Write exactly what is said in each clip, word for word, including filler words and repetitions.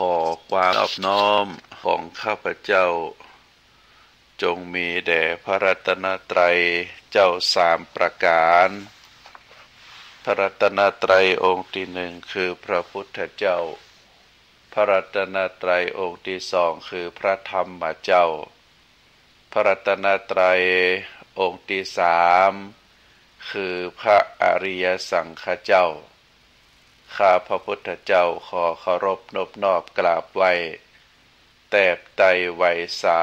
ขอความนอบน้อมของข้าพเจ้า จงมีแด่พระรัตนตรัยเจ้าสามประก๋าน พระรัตนตรัยองค์ตี้นึ่งคือพระพุทธเจ้า พระรัตนตรัยองค์ตี้สองคือพระธรรมเจ้า พระรัตนตรัยองค์ตี้สามคือพระอริยสังฆเจ้า ข้าพระพุทธเจ้าขอเคารพนบนอบกราบไหว้ แตบไตร่ไหว้สา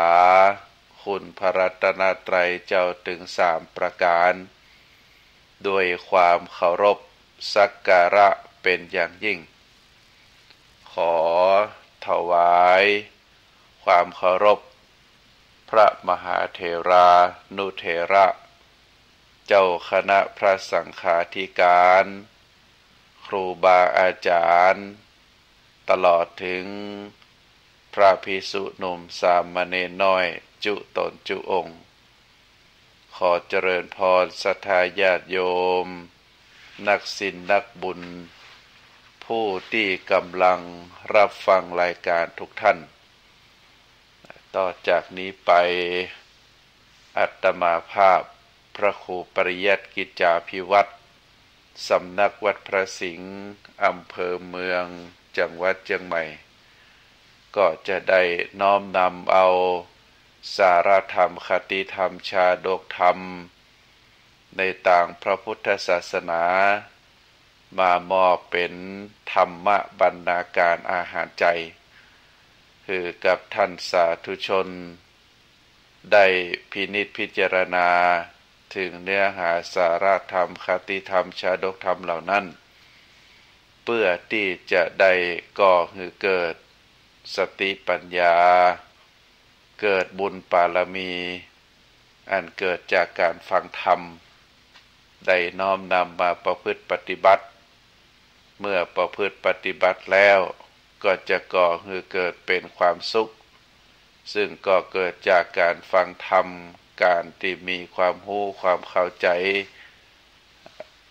คุณพระรัตนตรัยเจ้าตึงสามประก๋าน ด้วยความเคารพสักการะเป๋นอย่างยิ่ง ขอถวายความเคารพพระมหาเถรานุเถระ เจ้าคณะพระสังฆาธิการ ครูบาอาจ๋ารย์ ตลอดเถิงพระภิกษุหนุ่มสามเณรน้อยจุ๊ต๋นจุ๊องค์ ขอเจริญพรศรัทธาญาติโยม นักศีลนักบุญ ผู้ตี้ก่ำลังฮับฟังรายก๋านทุกท่าน ต่อจากนี้ไป อาตมาภาพพระครูปริยัติกิจจาภิวัฒน์ สำนักวัดพระสิงห์ อำเภอเมือง จังหวัดเจียงใหม่ ก็จะได้น้อมนำเอาสาระธรรม คติธรรม ชาดกธรรม ในตางพระพุทธศาสนา มามอบเป๋นธรรมบรรณาการอาหารใจ๋ หื้อกับท่านสาธุชน ได้พินิจพิจารณาเถิงเนื้อหาสาระธรรม คติธรรม ชาดกธรรมเหล่านั้น เปื้อตี้จะได้ก่อหื้อเกิดสติปัญญา เกิดบุญบารมี อันเกิดจากก๋านฟังธรรม ได้น้อมนำมาประพฤติปฏิบัติ เมื่อประพฤติปฏิบัติแล้ว ก็จะก่อหื้อเกิดเป๋นความสุข ซึ่งก็เกิดจากก๋านฟังธรรม ก๋านตี้มีความฮู้ความเข้าใจ๋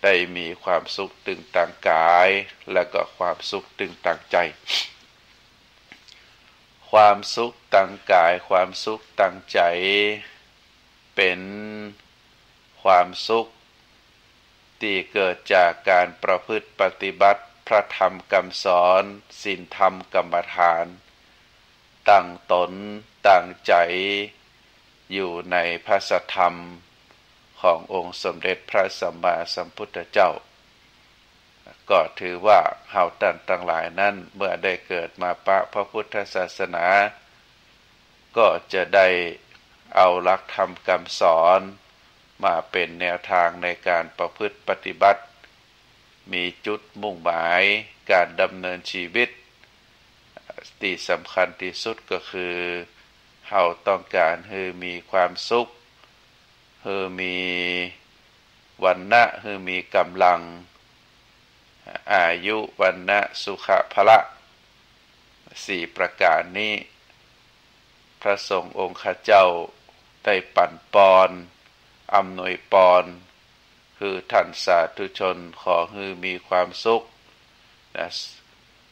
ได้มีความสุขตึงตางก๋าย และก็ความสุขตึงตางใจ๋ ความสุขตางก๋าย ความสุขตางใจ๋ เป๋นความสุขตี้เกิดจากก๋านประพฤติปฏิบัติพระธรรมกำสอน ศีลธรรมกรรมฐาน ตั้งต๋นตั้งใจ๋อยู่ในพระสัทธรรมขององค์สมเด็จพระสัมมาสัมพุทธเจ้า ก็ถือว่าเฮาต้านตังหลายนั้น เมื่อได้เกิดมาปะพระพุทธศาสนา ก็จะได้เอาหลักธรรมกำสอนมาเป๋นแนวตางในก๋านประพฤติปฏิบัติ มีจุดมุ่งหมายก๋านดำเนินชีวิต ตี้สำคัญตี้สุดก็คือ เฮาต้องก๋านหื้อมีความสุข หื้อมีวรรณะ หื้อมีก๋ำลัง อายุ วรรณะ สุขะ พละ สี่ประก๋านนี้ พระสงฆ์องค์ข้าเจ้าได้ปั๋นปอน อำนวยปอน หื้อท่านสาธุชน ขอหื้อมีความสุขนะ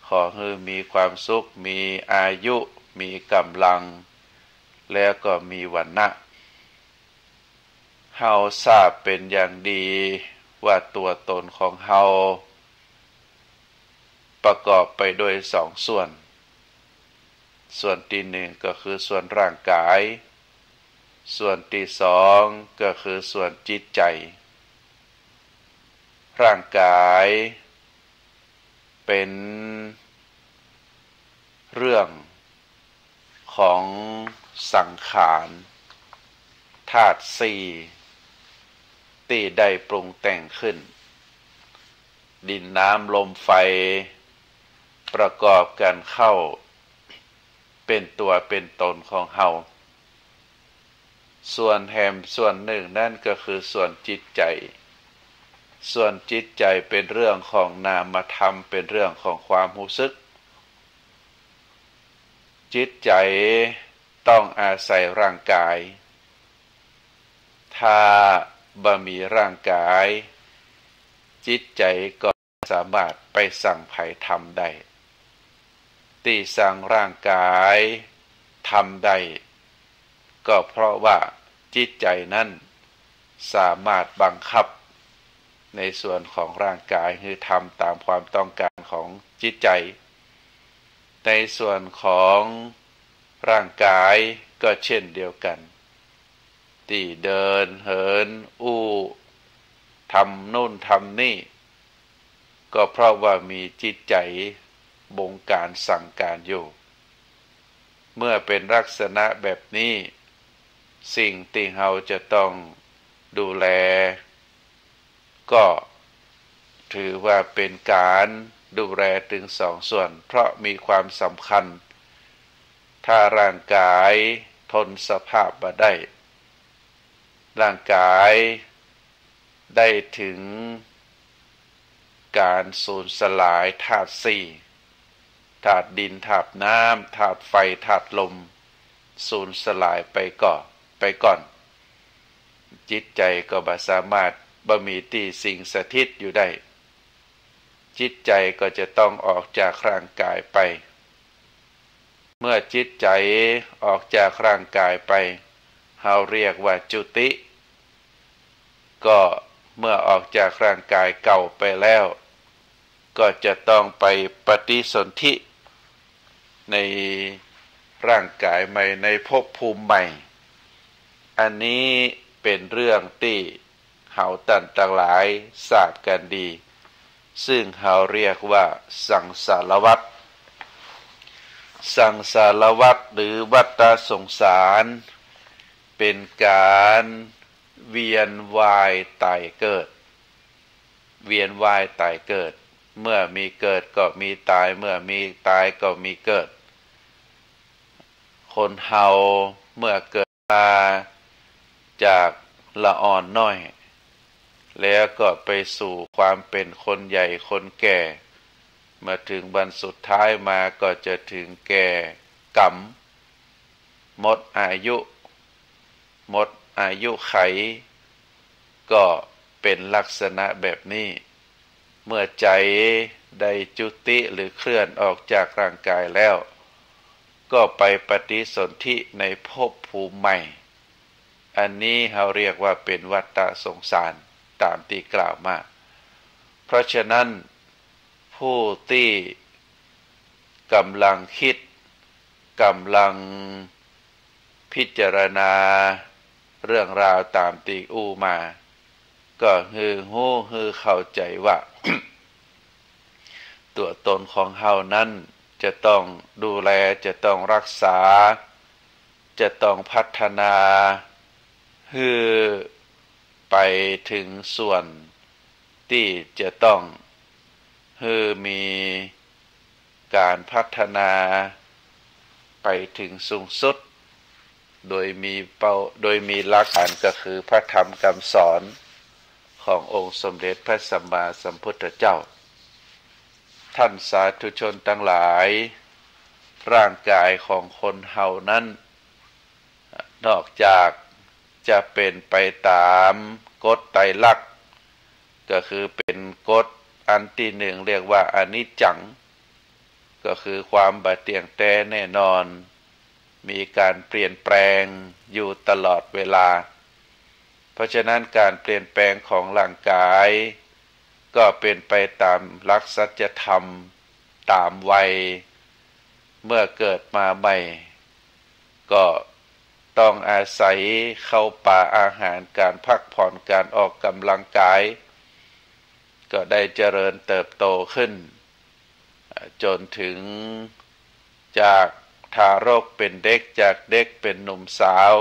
ขอหื้อมีความสุข มีอายุ มีก๋ำลัง แล้วก็มีวรรณะ เฮาทราบเป๋นอย่างดีว่าตั๋วต๋นของเฮาประกอบไปด้วยสองส่วน ส่วนตี้นึ่งก็คือส่วนร่างก๋าย ส่วนตี้สองก็คือส่วนจิตใจ๋ ร่างก๋ายเป๋นเรื่องของสังขารธาตุสี่ตี้ได้ปรุงแต่งขึ้น ดินน้ำลมไฟประกอบกั๋นเข้าเป๋นตั๋วเป๋นต๋นของเฮา ส่วนแหมส่วนนึ่งนั้นก็คือส่วนจิตใจ๋ ส่วนจิตใจ๋เป๋นเรื่องของนามธรรม เป๋นเรื่องของความฮู้สึก จิตใจ๋ต้องอาศัยร่างก๋าย ถ้าบ่มีร่างก๋าย จิตใจ๋ก็บ่สามารถไปสั่งใผทำได้ ตี้สั่งร่างก๋ายทำได้ ก็เพราะว่าจิตใจ๋นั้นสามารถบังคับในส่วนของร่างก๋ายหื้อทำต๋ามความต้องก๋านของจิตใจ๋ ในส่วนของร่างก๋ายก็เช่นเดียวกั๋น ตี้เดินเหินอู้ ทำโน่นทำนี่ ก็เพราะว่ามีจิตใจ๋บงก๋านสั่งก๋านอยู่ เมื่อเป๋นลักษณะแบบนี้ สิ่งตี้เฮาจะต้องดูแล ก็ถือว่าเป๋นก๋านดูแลตึงสองส่วน เพราะมีความสำคัญ ถ้าร่างก๋ายทนสภาพบ่ได้ ร่างก๋ายได้เถิงก๋านสูญสลายธาตุสี่ ธาตุดิน ธาตุน้ำ ธาตุไฟ ธาตุลม สูญสลายไปก่อน ไปก่อน จิตใจ๋ก็บ่สามารถ บ่มีตี้สิงสถิตอยู่ได้ จิตใจ๋ก็จะต้องออกจากร่างก๋ายไป เมื่อจิตใจ๋ออกจากร่างก๋ายไป เฮาเรียกว่าจุติ ก็เมื่อออกจากร่างก๋ายเก่าไปแล้ว ก็จะต้องไปปฏิสนธิในร่างก๋ายใหม่ ในภพภูมิใหม่ อันนี้เป๋นเรื่องตี้เฮาต้านตังหลายทราบกั๋นดี ซึ่งเฮาเรียกว่าสังสารวัฏ สังสารวัฏหรือวัฏสงสาร เป๋นก๋านเวียนว่ายต๋ายเกิด เวียนว่ายต๋ายเกิด เมื่อมีเกิดก็มีต๋าย เมื่อมีต๋ายก็มีเกิด คนเฮาเมื่อเกิดมาจากละอ่อนน้อย แล้วก็ไปสู่ความเป๋นคนใหญ่คนแก่ มาเถิงวันสุดท้ายมาก็จะเถิงแก่ก๋ำ หมดอายุ หมดอายุไข ก็เป๋นลักษณะแบบนี้ เมื่อใจ๋ได้จุติหรือเคลื่อนออกจากร่างก๋ายแล้ว ก็ไปปฏิสนธิในภพภูมิใหม่ อันนี้เฮาเรียกว่าเป๋นวัฏสงสารต๋ามตี้กล่าวมา เพราะฉะนั้น ผู้ตี้ก๋ำลังกึ๊ด ก๋ำลังพิจารณาเรื่องราวต๋ามตี้อู้มา ก็หื้อฮู้หื้อเข้าใจ๋ว่า ตั๋วตนของเฮานั้นจะต้องดูแล จะต้องฮักษา จะต้องพัฒนา หื้อไปเถิงส่วนตี้จะต้องหื้อมีก๋านพัฒนาไปเถิงสูงสุด โดยมีเป้า โดยมีหลักฐานก็คือพระธรรมคำสอนขององค์สมเด็จพระสัมมาสัมพุทธเจ้า ท่านสาธุชนตังหลาย ร่างก๋ายของคนเฮานั้น นอกจากจะเป๋นไปต๋ามกฎไตรลักษณ์ ก็คือเป๋นกฎอันตี้หนึ่งเรียกว่าอนิจจัง ก็คือความบ่เตี้ยงแต๊แน่นอน มีก๋านเปลี่ยนแปลงอยู่ตลอดเวลา เพราะฉะนั้นก๋านเปลี่ยนแปลงของร่างก๋าย ก็เป๋นไปต๋ามหลักสัจธรรม ต๋ามวัย เมื่อเกิดมาใหม่ ก็ต้องอาศัยข้าวป๋าอาหาร ก๋านพักผ่อน ก๋านออกก๋ำลังก๋าย ก็ได้เจริญเติบโตขึ้น อ่า จ๋นเถิงจากทารกเป๋นเด็ก จากเด็กเป๋นหนุ่มสาว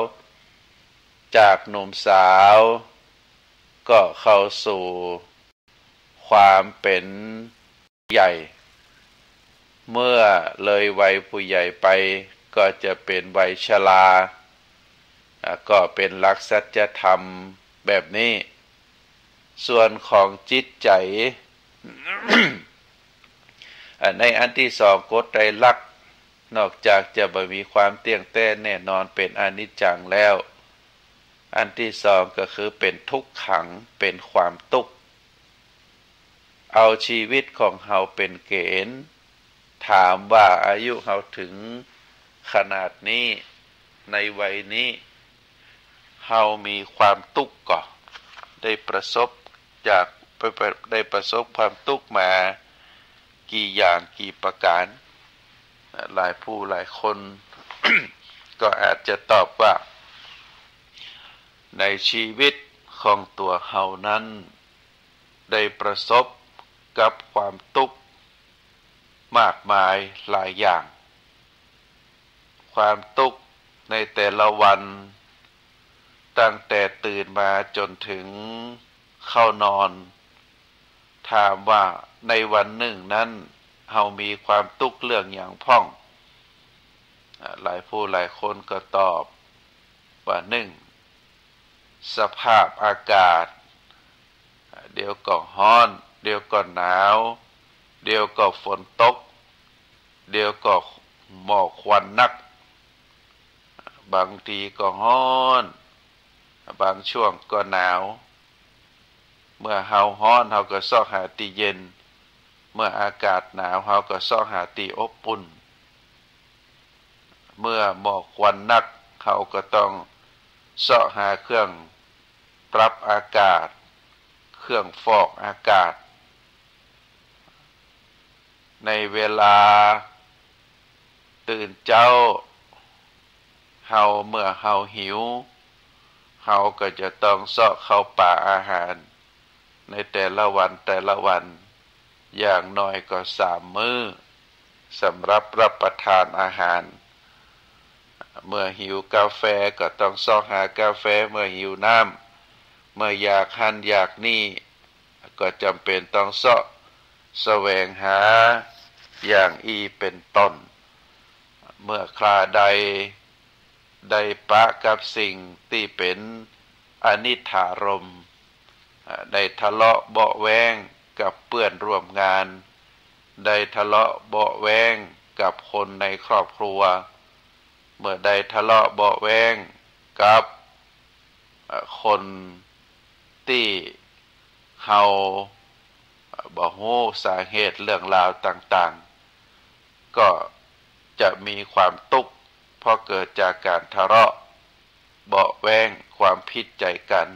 จากหนุ่มสาว ก็เข้าสู่ความเป๋นใหญ่ เมื่อเลยวัยผู้ใหญ่ไป ก็จะเป๋นวัยชรา อ่า ก็เป๋นหลักสัจธรรมแบบนี้ ส่วนของจิตใจ๋ อ่า ในอันตี้สองกฎไตรลักษณ์ นอกจากจะบ่มีความเตี้ยงแต๊แน่นอนเป๋นอนิจจังแล้ว อันตี้สองก็คือเป๋นทุกขัง เป๋นความตุ๊กข์ เอาชีวิตของเฮาเป๋นเก๋ณฑ์ ถ ถามว่าอายุเฮาเถิงขนาดนี้ ในวัยนี้ เฮามีความตุ๊กข์ก่อ ได้ประสบจาก ได้ประสบความตุ๊กข์มากี่อย่างกี่ประก๋าน หลายผู้หลายคน ก็อาจจะตอบว่า ในชีวิตของตั๋วเฮานั้น ได้ประสบกับความตุ๊กข์มากมายหลายอย่าง ความตุ๊กข์ในแต่ละวัน ตั้งแต่ตื่นมาจ๋นเถิงเข้านอน ถามว่าในวันนึ่งนั้น เฮามีความตุ๊กข์เรื่องหยังพ่อง อ่า หลายผู้หลายคนก็ตอบว่า นึ่ง สภาพอากาศ เดี๋ยวก็ฮ้อน เดี๋ยวก็หนาว เดี๋ยวก็ฝนตก เดี๋ยวก็หมอกควันนัก บางทีก็ฮ้อน บางช่วงก็หนาว เมื่อเฮาฮ้อน เฮาก็เซาะหาตี้เย็น เมื่ออากาศหนาว เฮาก็เซาะหาตี้อบอุ่น เมื่อหมอกควันนัก เฮาก็ต้องเซาะหาเครื่องปรับอากาศ เครื่องฟอกอากาศ ในเวลาตื่นเจ๊า เฮา เมื่อเฮาหิว เฮาก็จะต้องเซาะเข้าป๋าอาหาร ในแต่ละวันแต่ละวัน อย่างน้อยก็สามมื้อ สำหรับรับประทานอาหาร เมื่อหิวกาแฟก็ต้องเซาะหากาแฟ เมื่อหิวน้ำ เมื่ออยากหั้นอยากนี่ ก็จ๋ำเป๋นต้องเซาะแสวงหาอย่างอี้เป๋นต้น เมื่อคราใดได้ปะกับสิ่งตี้เป๋นอนิถารมณ์ อ่า ได้ทะเลาะเบาะแว้งกับเปื้อนร่วมงาน ได้ทะเลาะเบาะแว้งกับคนในครอบครัว เมื่อได้ทะเลาะเบาะแว้งกับ เอ่อ คนตี้เฮา เอ่อ บ่ฮู้สาเหตุเรื่องราวต่างๆ ก็จะมีความตุ๊กข์ เพราะเกิดจากก๋านทะเลาะเบาะแว้งความผิดใจ๋กั๋น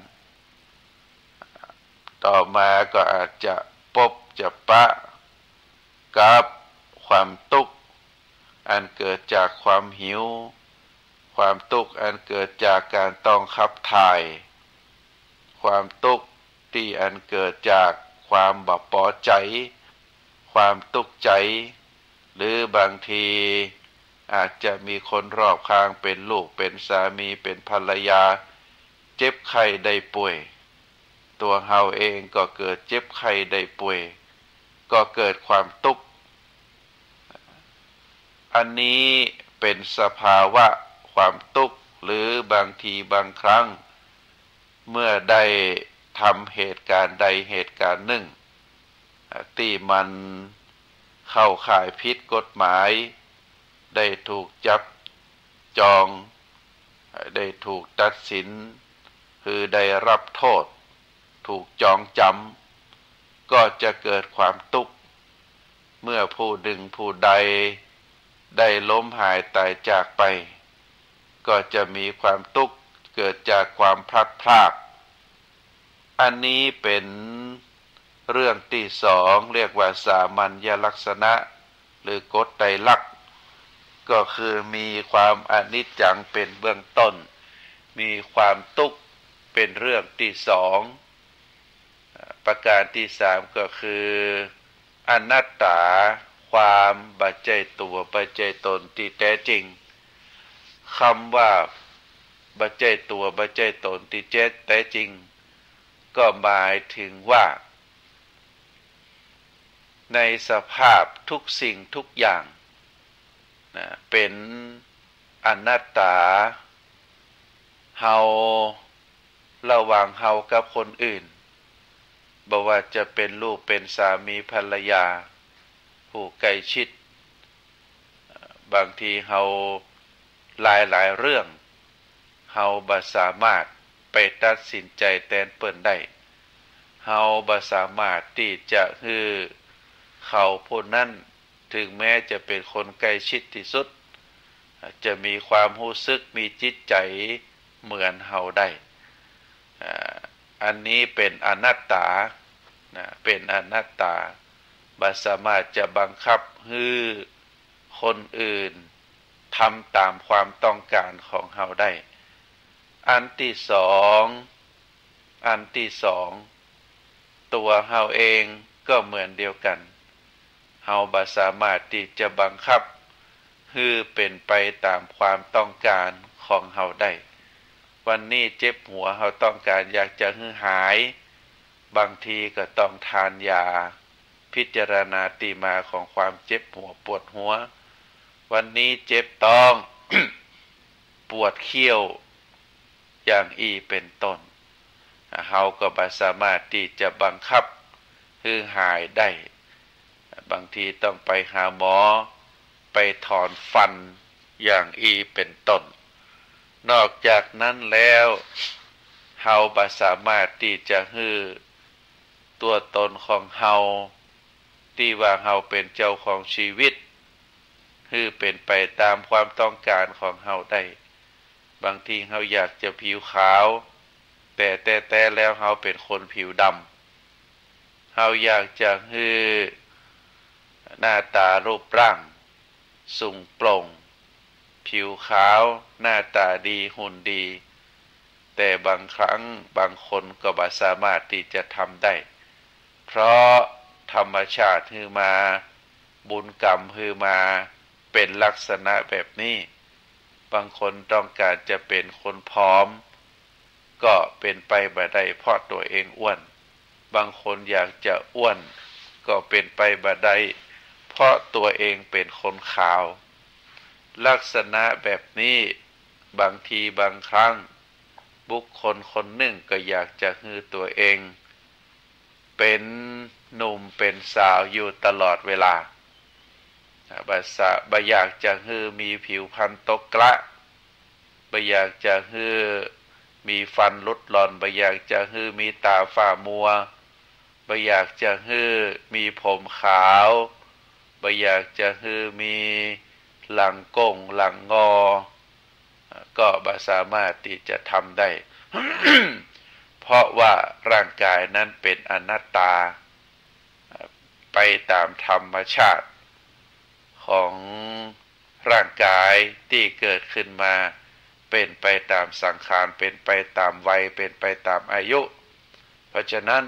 ต่อมาก็อาจจะปบจะปะกับความตุ๊กข์อันเกิดจากความหิว ความตุ๊กข์อันเกิดจากก๋านต้องขับถ่าย ความตุ๊กข์ตี้อันเกิดจากความบ่ปอใจ๋ ความตุ๊กข์ใจ๋ หรือบางทีอาจจะมีคนรอบข้างเป๋นลูก เป๋นสามี เป๋นภรรยา เจ็บไข้ได้ป่วย ตั๋วเฮาเองก็เกิดเจ็บไข้ได้ป่วย ก็เกิดความตุ๊กข์ อันนี้เป๋นสภาวะความตุ๊กข์ หรือบางทีบางครั้ง เมื่อได้ทำเหตุก๋ารณ์ใดเหตุก๋ารณ์นึ่ง ตี้มันเข้าข่ายผิดกฎหมาย ได้ถูกจับจอง ได้ถูกตัดสิน คือได้รับโทษ ถูกจองจ๋ำ ก็จะเกิดความตุ๊กข์ เมื่อผู้นึ่งผู้ใดได้ล้มหายต๋ายจากไป ก็จะมีความตุ๊กข์เกิดจากความพลัดพราก อันนี้เป๋นเรื่องตี้สอง เรียกว่าสามัญญลักษณะ หรือกฎไตรลักษณ์ ก็คือมีความอนิจจังเป๋นเบื้องต้น มีความตุ๊กข์เป๋นเรื่องตี้สอง ประก๋านตี้สามก็คือ อนัตตา ความบ่ใจ้ตั๋วบ่ใจ้ต๋นตี้แต๊จริง กำว่าบ่ใจ้ตั๋วบ่ใจ้ต๋นตี้แต๊จริง ก็หมายเถิงว่า ในสภาพทุกสิ่งทุกอย่าง นะ เป๋นอนัตตา เฮา ระหว่างเฮากับคนอื่น บ่ว่าจะเป๋นลูก เป๋นสามีภรรยา ผู้ใก้ชิด บางทีเฮาหลายๆ เรื่อง เฮาบ่สามารถไปตัดสินใจ๋แตนเปิ้นได้ เฮาบ่สามารถตี้จะหื้อเขาผู้นั้น เถิงแม้จะเป๋นคนใก้ชิดตี้สุด จะมีความฮู้สึก มีจิตใจ๋เหมือนเฮาได้ อ่า อันนี้เป๋นอนัตตา นะ เป๋นอนัตตา บ่สามารถจะบังคับหื้อคนอื่นทำต๋ามความต้องก๋านของเฮาได้ อันตี้สอง อันตี้สอง ตั๋วเฮาเองก็เหมือนเดียวกั๋น เฮาบ่สามารถตี้จะบังคับหื้อเป๋นไปต๋ามความต้องก๋านของเฮาได้ วันนี้เจ็บหัว เฮาต้องก๋านอยากจะหื้อหาย บางทีก็ต้องทานยา พิจารณาตี้มาของความเจ็บหัวปวดหัว วันนี้เจ็บต๊อง ปวดเขี้ยว อย่างอี้เป๋นต้น เฮาก็บ่สามารถตี้จะบังคับหื้อหายได้ บางทีต้องไปหาหมอ ไปถอนฟัน อย่างอี้เป๋นต้น นอกจากนั้นแล้ว เฮาบ่สามารถตี้จะหื้อตั๋วตนของเฮา ตี้ว่าเฮาเป๋นเจ้าของชีวิต หื้อเป๋นไปต๋ามความต้องก๋านของเฮาได้ บางทีเฮาอยากจะผิวขาว แต่แต๊ๆ แล้วเฮาเป๋นคนผิวดำ เฮาอยากจะหื้อหน้าต๋ารูปร่างสูงโปร่ง ผิวขาว หน้าต๋าดี หุ่นดี แต่บางครั้งบางคนก็บ่สามารถตี้จะทำได้ เพราะธรรมชาติหื้อมา บุญกรรมหื้อมา เป๋นลักษณะแบบนี้ บางคนต้องก๋านจะเป๋นคนผอม ก็เป๋นไปบ่ได้เพราะตั๋วเองอ้วน บางคนอยากจะอ้วน ก็เป๋นไปบ่ได้เพราะตั๋วเองเป๋นคนขาว ลักษณะแบบนี้ บางทีบางครั้ง บุคคลคนนึ่งก็อยากจะหื้อตั๋วเอง เป๋นหนุ่มเป๋นสาวอยู่ตลอดเวลา บ่สะ- บ่อยากจะหื้อมีผิวพรรณตกเกละ บ่อยากจะหื้อมีฟันหลุดหล่อน บ่อยากจะหื้อมีต๋าฝ้ามัว บ่อยากจะหื้อมีผมขาว บ่อยากจะหื้อมีหลังโก่งหลังงอ ก็บ่สามารถตี้จะทำได้ เพราะว่าร่างกายนั้นเป๋นอนัตตา ไปต๋ามธรรมชาติของร่างกายตี้เกิดขึ้นมา เป๋นไปต๋ามสังขาร เป๋นไปต๋ามวัย เป๋นไปต๋ามอายุ เพราะฉะนั้น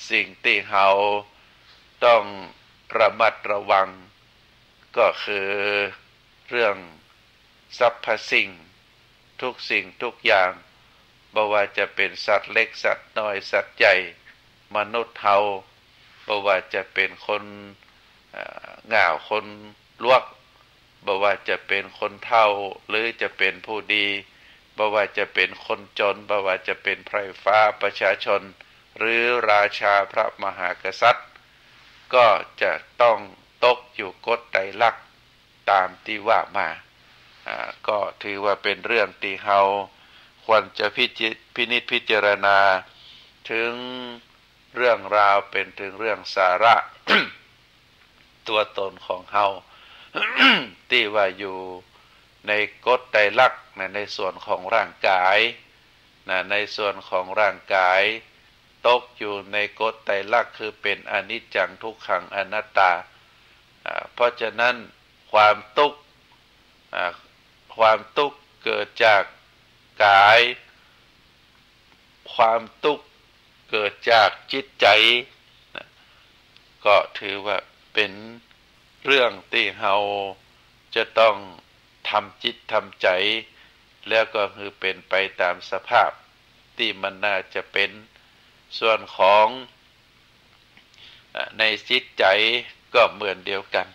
สิ่งตี้เฮาต้องระมัดระวัง ก็คือเรื่องสรรพสิ่ง ทุกสิ่งทุกอย่าง บ่ว่าจะเป๋นสัตว์เล็กสัตว์น้อยสัตว์ใหญ่ มนุษย์เฮา บ่ว่าจะเป๋นคน เอ่อ ง่าวคนลวก บ่ว่าจะเป๋นคนเฒ่า หรือจะเป๋นผู้ดี บ่ว่าจะเป๋นคนจน บ่ว่าจะเป๋นไพร่ฟ้าประชาชน หรือราชาพระมหากษัตริย์ ก็จะต้องตกอยู่กฎไตรลักษณ์ต๋ามตี้ว่ามา อ่า ก็ถือว่าเป๋นเรื่องตี้เฮาควรจะพิจิ- พินิจพิจารณา เถิงเรื่องราวเป๋นเถิงเรื่องสาระ ตั๋วตนของเฮา ตี้ว่าอยู่ในกฎไตรลักษณ์นะ ในส่วนของร่างกายนะ ในส่วนของร่างกาย ตกอยู่ในกฎไตรลักษณ์ คือเป๋นอนิจจัง ทุกขัง อนัตตา อ่า เพราะฉะนั้นความตุ๊กข์ อ่า ความตุ๊กข์เกิดจากกาย ความตุ๊กข์เกิดจากจิตใจ๋นะ ก็ถือว่าเป๋นเรื่องตี้เฮาจะต้องทำจิตทำใจ๋ แล้วก็หื้อเป๋นไปต๋ามสภาพตี้มันน่าจะเป๋น ส่วนของ อ่า ในจิตใจ๋ก็เหมือนเดียวกั๋น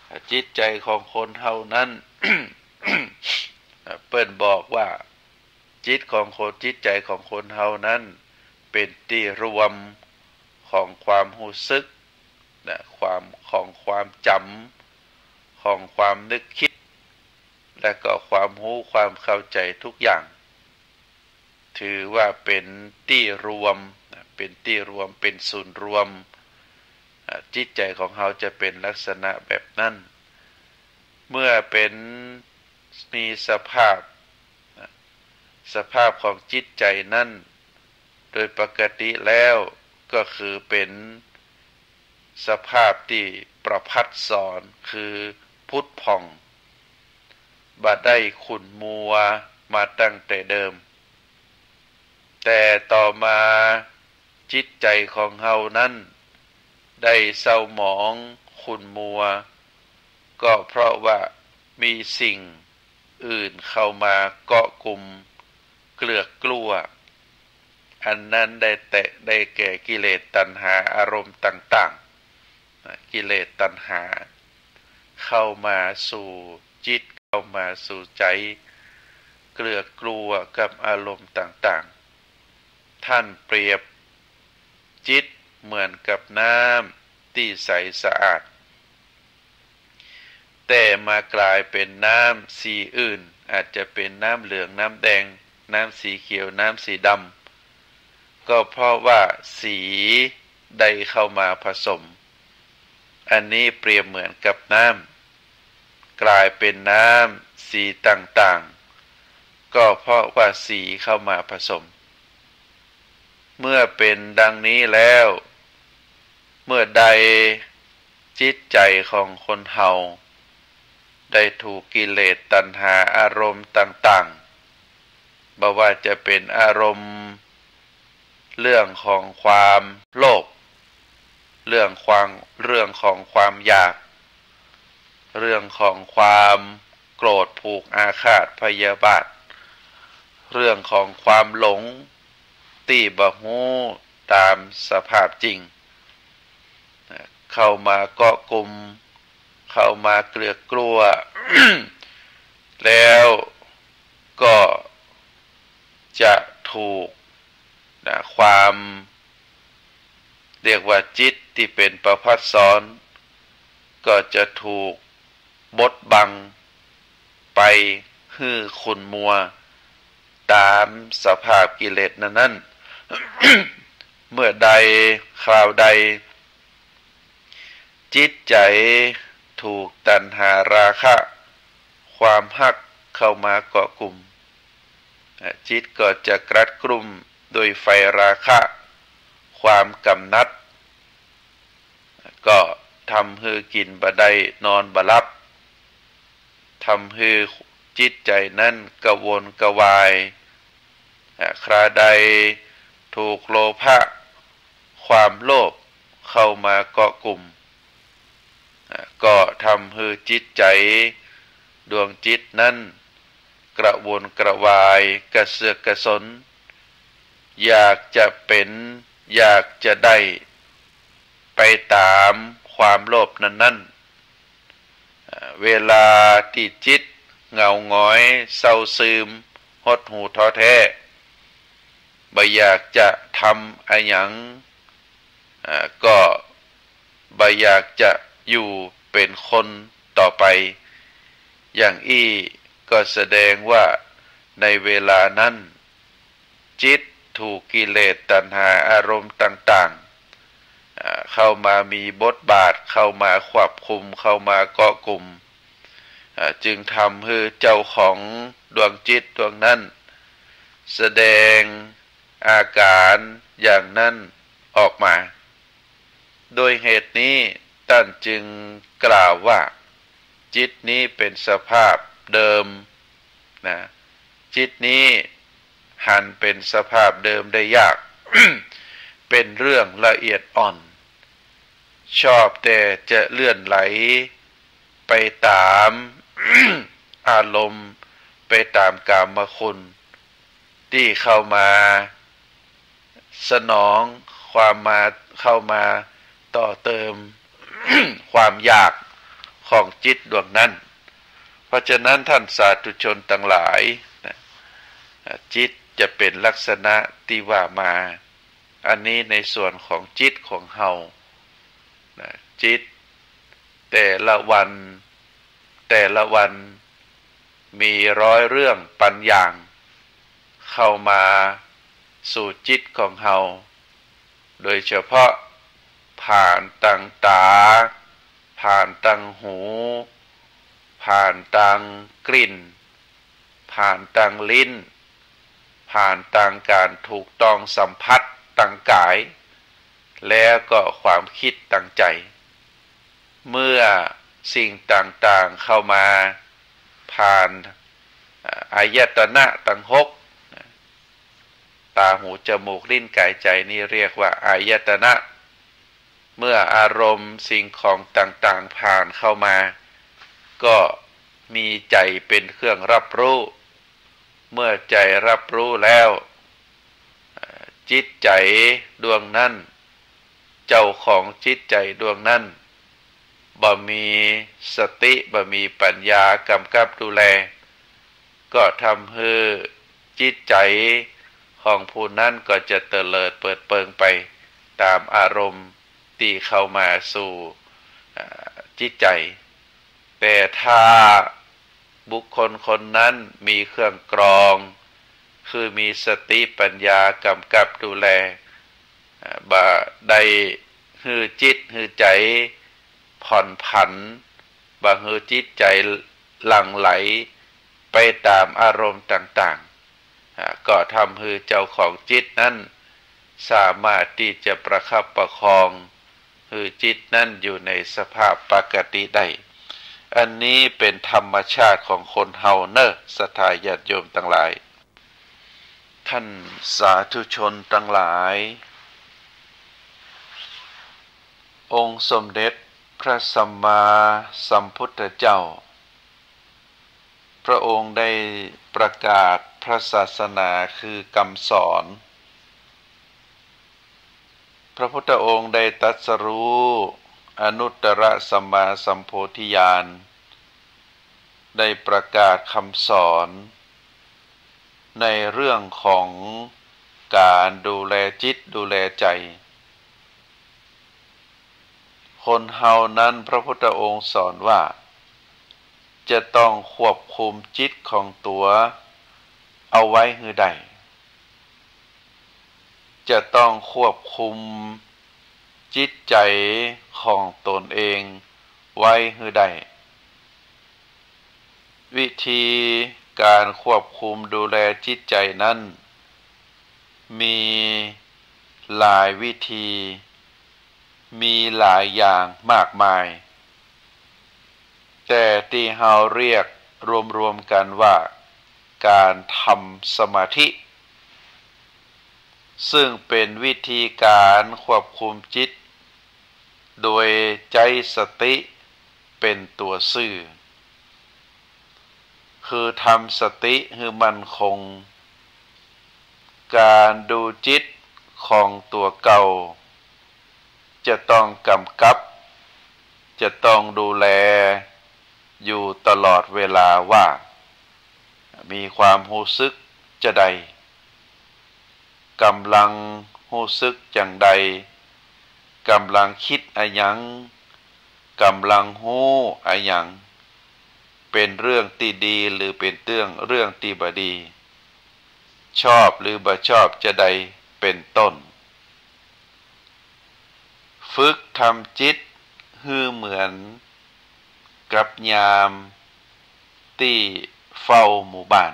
อ่า จิตใจ๋ของคนเฮานั้น อ่า เปิ้นบอกว่า จิตของคน จิตใจ๋ของคนเฮานั้น เป๋นตี้รวมของความฮู้สึกนะ ความ ของความจ๋ำ ของความนึกคิด และก็ความฮู้ความเข้าใจ๋ทุกอย่าง ถือว่าเป๋นตี้รวมนะ เป๋นตี้รวม เป๋นศูนย์รวม อ่า จิตใจ๋ของเฮาจะเป๋นลักษณะแบบนั้น เมื่อเป๋น มีสภาพ สภาพของจิตใจ๋นั้น โดยปกติแล้วก็คือเป๋นสภาพตี้ประภัสสร คือผุดผ่อง บ่ได้ขุ่นมัวมาตั้งแต่เดิม แต่ต่อมาจิตใจ๋ของเฮานั้นได้เศร้าหมองขุ่นมัว ก็เพราะว่ามีสิ่งอื่นเข้ามาเกาะกุมเกลือกกลั้ว อันนั้นได้แต๊ ได้แก่กิเลสตัณหาอารมณ์ต่างๆ นะ กิเลสตัณหาเข้ามาสู่จิต เข้ามาสู่ใจ๋ เกลือกกลั้วกับอารมณ์ต่างๆ ท่านเปรียบจิตเหมือนกับน้ำตี้ใสสะอาด แต่มากลายเป๋นน้ำสีอื่น อาจจะเป๋นน้ำเหลือง น้ำแดง น้ำสีเขียว น้ำสีดำ ก็เพราะว่าสีได้เข้ามาผสม อันนี้เปรียบเหมือนกับน้ำ กลายเป๋นน้ำสีต่างๆ ก็เพราะว่าสีเข้ามาผสม เมื่อเป๋นดังนี้แล้ว เมื่อใดจิตใจ๋ของคนเฮาได้ถูกกิเลสตัณหาอารมณ์ต่างๆ บ่ว่าจะเป๋นอารมณ์เรื่องของความโลภ เรื่องความ เรื่องของความอยาก เรื่องของความโกรธผูกอาฆาตพยาบาท เรื่องของความหลงตี้บ่ฮู้ต๋ามสภาพจริง เข้ามาเกาะกุม เข้ามาเกลือกกลั้ว แล้วก็จะถูก นะ ความ เรียกว่าจิตตี้เป๋นประภัสสร ก็จะถูกบดบังไปหื้อขุ่นมัวต๋ามสภาพกิเลสนั้นๆ เมื่อใดคราวใด จิตใจ๋ถูกตัณหาราคะ ความฮักเข้ามาเกาะกุม อ่ะ จิตก็จะกรัดกรุ่มด้วยไฟราคะ ความกำหนัด ก็ทำหื้อกิ๋นบ่ได้นอนบ่หลับ ทำหื้อจิตใจ๋นั้นกระวนกระวาย อ่ะ คราใดถูกโลภะ ความโลภเข้ามาเกาะกุม อ่ะ ก็ทำหื้อจิตใจ๋ดวงจิตนั้นกระวนกระวายกระเสือกกระสน อยากจะเป๋น อยากจะได้ไปต๋ามความโลภนั้นๆ อ่า เวลาตี้จิตเหงาหงอยเศร้าซึมหดหู่ท้อแท้ บ่อยากจะทำอะหยัง อ่า ก็บ่อยากจะอยู่เป๋นคนต่อไป อย่างอี้ก็แสดงว่าในเวลานั้น จิตถูกกิเลสตัณหาอารมณ์ต่างๆ อ่า เข้ามามีบทบาท เข้ามาควบคุม เข้ามาเกาะกุม อ่า จึงทำหื้อเจ้าของดวงจิตดวงนั้น แสดงอาก๋ารอย่างนั้นออกมา โดยเหตุนี้ต้านจึงกล่าวว่า จิตนี้เป๋นสภาพเดิม นะ จิตนี้หันเป๋นสภาพเดิมได้ยาก เป๋นเรื่องละเอียดอ่อน ชอบแต่จะเลื่อนไหลไปต๋ามอารมณ์ ไปต๋ามกามคุณ ตี้เข้ามาสนองความมา เข้ามาต่อเติมความอยากของจิตดวงนั้น เพราะฉะนั้นท่านสาธุชนตังหลายนะ จิตจะเป๋นลักษณะตี้ว่ามา อันนี้ในส่วนของจิตของเฮานะ จิตแต่ละวัน แต่ละวันมีร้อยเรื่องปันอย่างเข้ามาสู่จิตของเฮา โดยเฉพาะภ ผ่านตางต๋า ผ่านตางหู ผ่านตางกลิ่น ผ่านตางลิ้น ผ่านตางก๋านถูกต้องสัมผัสตางก๋าย แล้วก็ความกึ๊ดตางใจ๋ เมื่อสิ่งต่างๆ เข้ามา ผ่าน เอ่อ อายตนะตังหก ต๋า หู จมูก ลิ้น ก๋าย ใจ๋ นี่เรียกว่าอายตนะ เมื่ออารมณ์สิ่งของต่างๆ ผ่านเข้ามา ก็มีใจ๋เป๋นเครื่องรับรู้ เมื่อใจ๋รับรู้แล้ว เอ่อ จิตใจ๋ดวงนั้น เจ้าของจิตใจ๋ดวงนั้น บ่มีสติ บ่มีปัญญากำกับดูแล ก็ทำหื้อจิตใจ๋ของผู้นั้นก็จะเตลิดเปิดเปิงไปต๋ามอารมณ์ตี้เข้ามาสู่ เอ่อ จิตใจ๋ แต่ถ้าบุคคลคนนั้นมีเครื่องกรอง คือมีสติปัญญากำกับดูแล เอ่อ บ่ได้หื้อจิตหื้อใจ๋ผ่อนผัน บ่หื้อจิตใจ๋หลั่งไหลไปต๋ามอารมณ์ต่างๆ อ่า ก็ทำหื้อเจ้าของจิตนั้นสามารถตี้จะประคับประคองหื้อจิตนั้นอยู่ในสภาพปกติได้ อันนี้เป๋นธรรมชาติของคนเฮาเน่อ ศรัทธาญาติโยมตังหลาย ท่านสาธุชนตังหลาย องค์สมเด็จพระสัมมาสัมพุทธเจ้า พระองค์ได้ประกาศพระศาสนาคือกำสอน พระพุทธองค์ได้ตรัสรู้อนุตตรสัมมาสัมโพธิญาณ ได้ประกาศคำสอนในเรื่องของก๋านดูแลจิตดูแลใจ๋ คนเฮานั้นพระพุทธองค์สอนว่า จะต้องควบคุมจิตของตั๋วเอาไว้หื้อได้ จะต้องควบคุมจิตใจ๋ของตนเองไว้หื้อได้ วิธีก๋านควบคุมดูแลจิตใจ๋นั้น มีหลายวิธี มีหลายอย่างมากมาย แต่ตี้เฮาเรียกรวมๆ กั๋นว่าก๋านทำสมาธิ ซึ่งเป๋นวิธีก๋านควบคุมจิต โดยใจ๊สติเป๋นตั๋วซื่อ คือทำสติหื้อมั่นคง ก๋านดูจิตของตั๋วเก่า จะต้องกำกับ จะต้องดูแลอยู่ตลอดเวลาว่า มีความฮู้สึกจาใด ก่ำลังฮู้สึกจั่งใด ก่ำลังกึ๊ดอะหยัง ก่ำลังฮู้อะหยัง เป๋นเรื่องตี้ดีหรือเป๋นเตื้อง เรื่องตี้บ่ดี ชอบหรือบ่ชอบจาใด เป๋นต้น ฝึกทำจิตหื้อเหมือนกับยามตี้เฝ้าหมู่บ้าน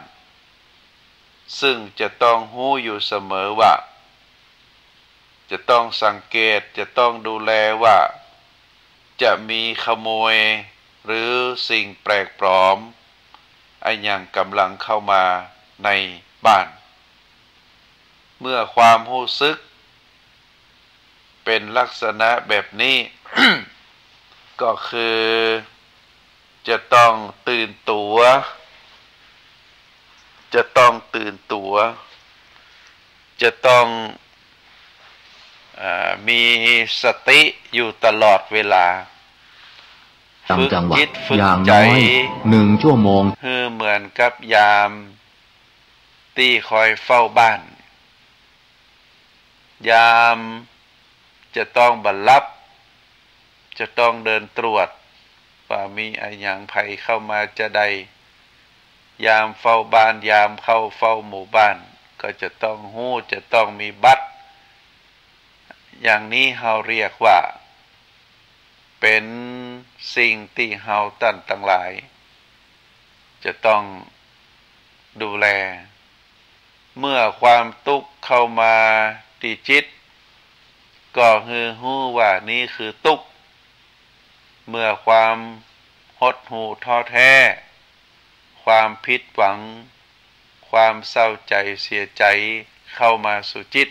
ซึ่งจะต้องฮู้อยู่เสมอว่า จะต้องสังเกต จะต้องดูแลว่า จะมีขโมยหรือสิ่งแปลกปลอมอะหยังก่ำลังเข้ามาในบ้าน เมื่อความฮู้สึกเป๋นลักษณะแบบนี้ ก็คือจะต้องตื่นตั๋ว จะต้องตื่นตั๋ว จะต้อง อ่า มีสติอยู่ตลอดเวลา ต่างจังหวัด ฝึกจิตฝึก อย่าง ใจ๋ น้อยหนึ่งชั่วโมง หื้อเหมือนกับยามตี้คอยเฝ้าบ้าน ยามจะต้องบ่หลับ จะต้องเดินตรวจว่ามีอะหยังใผเข้ามาจาใด ยามเฝ้าบ้าน ยามเข้าเฝ้าหมู่บ้าน ก็จะต้องฮู้ จะต้องมีบัตร อย่างนี้เฮาเรียกว่า เป๋นสิ่งตี้เฮาต้านตังหลายจะต้องดูแล เมื่อความตุ๊กข์เข้ามาตี้จิต ก็หื้อฮู้ว่านี้คือตุ๊กข์ เมื่อความหดหู่ท้อแท้ ความผิดหวัง ความเศร้าใจ๋เสียใจ๋เข้ามาสู่จิต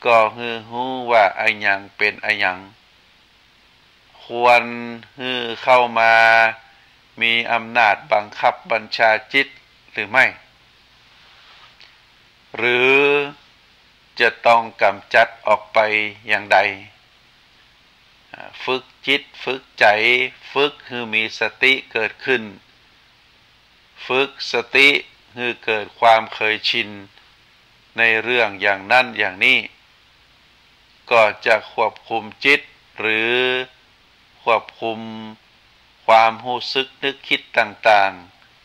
ก็หื้อฮู้ว่าอะหยังเป๋นอะหยัง ควรหื้อเข้ามามีอำนาจบังคับบัญชาจิตหรือไม่ หรือจะต้องก๋ำจัดออกไปอย่างใด อ่า ฝึกจิต ฝึกใจ๋ ฝึกหื้อมีสติเกิดขึ้น ฝึกสติหื้อเกิดความเคยชินในเรื่องอย่างนั้นอย่างนี้ ก็จะควบคุมจิต หรือควบคุมความฮู้สึกนึกคิดต่าง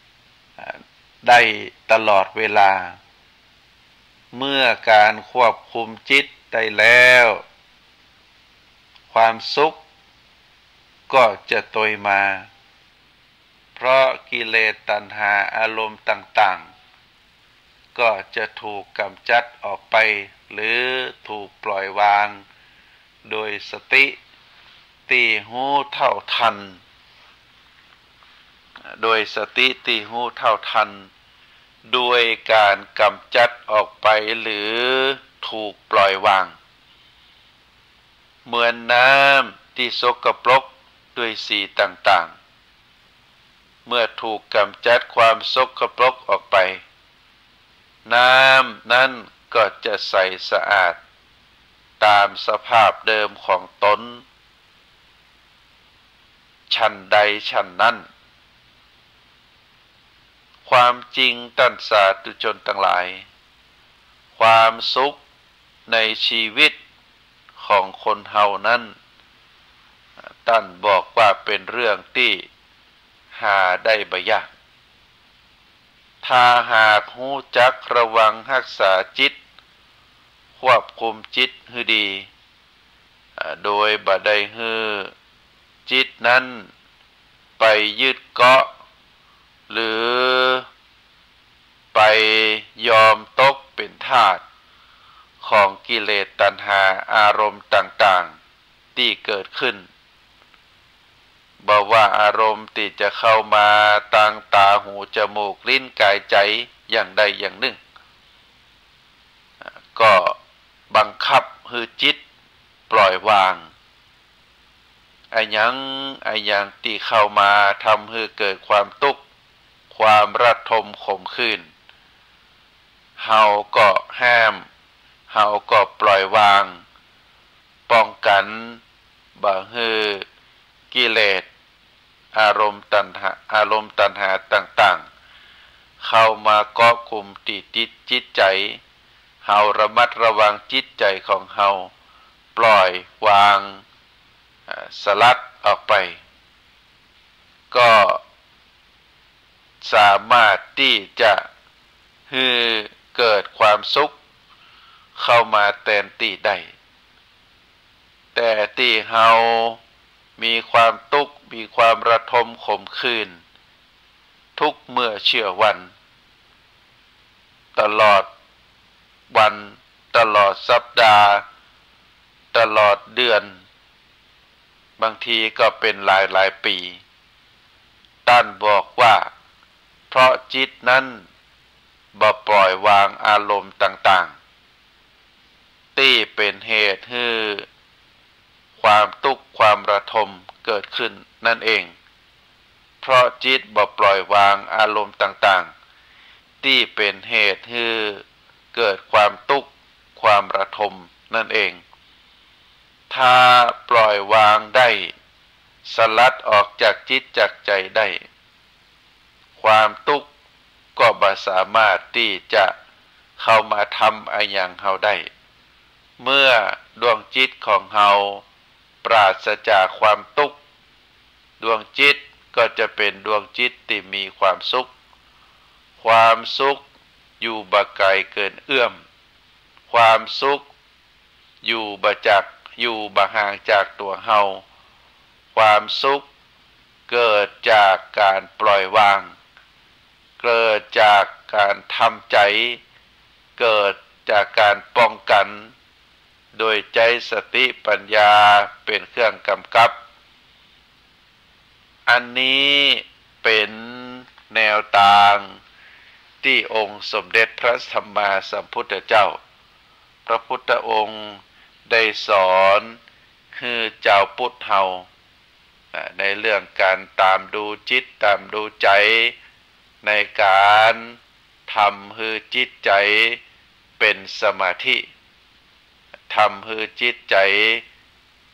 ๆ อ่า ได้ตลอดเวลา เมื่อก๋านควบคุมจิตได้แล้ว ความสุขก็จะตวยมา เพราะกิเลสตัณหาอารมณ์ต่างๆ ก็จะถูกก๋ำจัดออกไป หรือถูกปล่อยวาง โดยสติตี้ฮู้เท่าทัน โดยสติตี้ฮู้เท่าทัน โดยก๋านก๋ำจัดออกไปหรือถูกปล่อยวาง เหมือนน้ำตี้สกปรกด้วยสีต่างๆ เมื่อถูกก๋ำจัดความสกปรกออกไป น้ำนั้นก็จะใสสะอาดตามสภาพเดิมของต๋น ฉันใดฉันนั้น ความจริงต้านสาธุชนตังหลาย ความสุขในชีวิตของคนเฮานั้น ต้านบอกว่าเป๋นเรื่องตี้หาได้บ่ยาก ถ้าหากฮู้จักระวังฮักษาจิต ควบคุมจิตหื้อดี อ่า โดยบ่ได้หื้อจิตนั้นไปยึดเกาะ หรือไปยอมตกเป๋นทาสของกิเลสตัณหาอารมณ์ต่างๆ ตี้เกิดขึ้น บ่ว่าอารมณ์ตี้จะเข้ามาตางต๋า หู จมูก ลิ้น ก๋าย ใจ๋ อย่างใดอย่างนึ่ง ก็บังคับหื้อจิตปล่อยวาง อะหยังอะหยังตี้เข้ามาทำหื้อเกิดความตุ๊กข์ ความระทมขมขื่น เฮาก็ห้าม เฮาก็ปล่อยวาง ป้องกั๋นบ่หื้อกิเลส อารมณ์ตัณหา อารมณ์ตัณหาต่างๆ เข้ามาเกาะกุมตี้จิต จิตใจ๋ เฮาระมัดระวังจิตใจ๋ของเฮา ปล่อยวาง อ่า สลัดออกไป ก็สามารถตี้จะหื้อเกิดความสุขเข้ามาแตนตี้ได้ แต่ตี้เฮามีความตุ๊กข์ มีความระทมขมขื่น ทุกเมื่อเชื่อวัน ตลอดวัน ตลอดสัปดาห์ ตลอดเดือน บางทีก็เป๋นหลายๆ ปี๋ ต้านบอกว่า เพราะจิตนั้นบ่ปล่อยวางอารมณ์ต่างๆ ตี้เป๋นเหตุหื้อความตุ๊กข์ความระทมเกิดขึ้นนั่นเอง เพราะจิตบ่ปล่อยวางอารมณ์ต่างๆ ตี้เป๋นเหตุหื้อเกิดความตุ๊กข์ความระทมนั่นเอง ถ้าปล่อยวางได้ สลัดออกจากจิตจากใจ๋ได้ ความตุ๊กข์ก็บ่สามารถตี้จะเข้ามาทำอะหยังเฮาได้ เมื่อดวงจิตของเฮาปราศจากความตุ๊กข์ ดวงจิตก็จะเป๋นดวงจิตตี้มีความสุข ความสุขอยู่บ่ไก๋เกินเอื้อม ความสุขอยู่บ่จาก อยู่บ่ห่างจากตั๋วเฮา ความสุขเกิดจากการปล่อยวาง เกิดจากการทำใจ๋ เกิดจากการป้องกั๋น โดยใจ๊สติปัญญาเป๋นเครื่องก๋ำกับ อันนี้เป๋นแนวตางตี้องค์สมเด็จพระสัมมาสัมพุทธเจ้า พระพุทธองค์ได้สอนหื้อจาวพุทธเฮา อ่า ในเรื่องก๋านต๋ามดูจิต ต๋ามดูใจ๋ ในก๋านทำหื้อจิตใจ๋เป๋นสมาธิ ทำหื้อจิตใจ๋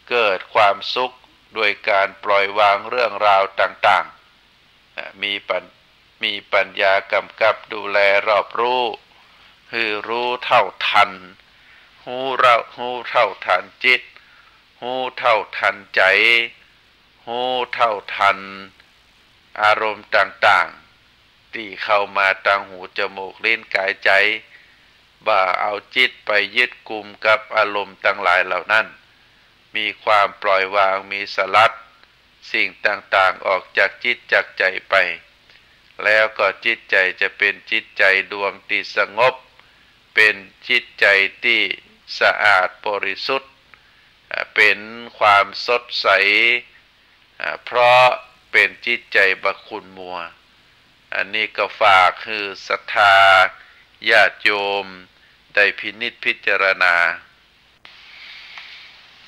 เกิดความสุขโดยก๋านปล่อยวางเรื่องราวต่างๆ อ่า มีปัญ- มีปัญญาก๋ำกับดูแลรอบรู้ หื้อฮู้เท่าตัน ฮู้เท่า- ฮู้เท่าตันจิต ฮู้เท่าตันใจ๋ ฮู้เท่าตันอารมณ์ต่างๆ ตี้เข้ามาตางหู จมูก ลิ้น ก๋าย ใจ๋ บ่าเอาจิตไปยึดกุมกับอารมณ์ตังหลายเหล่านั้น มีความปล่อยวาง มีสลัดสิ่งต่างๆ ออกจากจิตจากใจ๋ไป แล้วก็จิตใจ๋จะเป๋นจิตใจ๋ดวงตี้สงบ เป๋นจิตใจ๋ตี้สะอาดบริสุทธิ์ อ่า เป๋นความสดใส อ่า เพราะเป๋นจิตใจ๋บ่ขุ่นมัว อันนี้ก็ฝากหื้อศรัทธาญาติโยมได้พินิจพิจารณา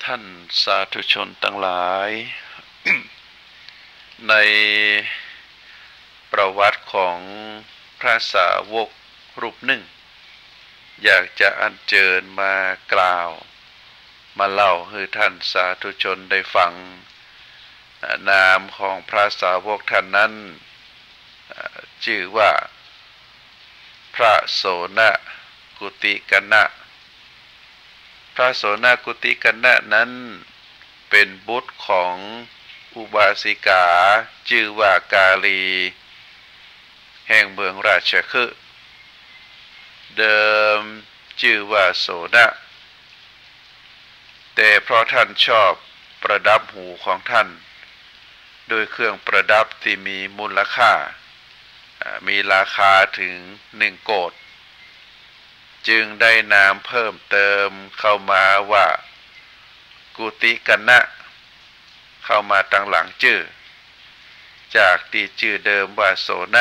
ท่านสาธุชนตังหลาย ในประวัติของพระสาวกรูปนึ่ง อยากจะอัญเจิญมากล่าว มาเล่าหื้อท่านสาธุชนได้ฟัง อ่า นามของพระสาวกท่านนั้น อ่า จื้อว่า พระโสณกุติกนะ พระโสณกุติกนะนั้นเป๋นบุตรของอุบาสิกาจื้อว่ากาลี แห่งเมืองราชคฤห์ เดิมจื้อว่าโสณ แต่เพราะท่านชอบประดับหูของท่านด้วยเครื่องประดับตี้มีมูลค่า อ่า มีราคาเถิงหนึ่งโกฏ จึงได้นามเพิ่มเติมเข้ามาว่ากุติกนะ เข้ามาตังหลังจื้อ จากตี้จื้อเดิมว่าโสณ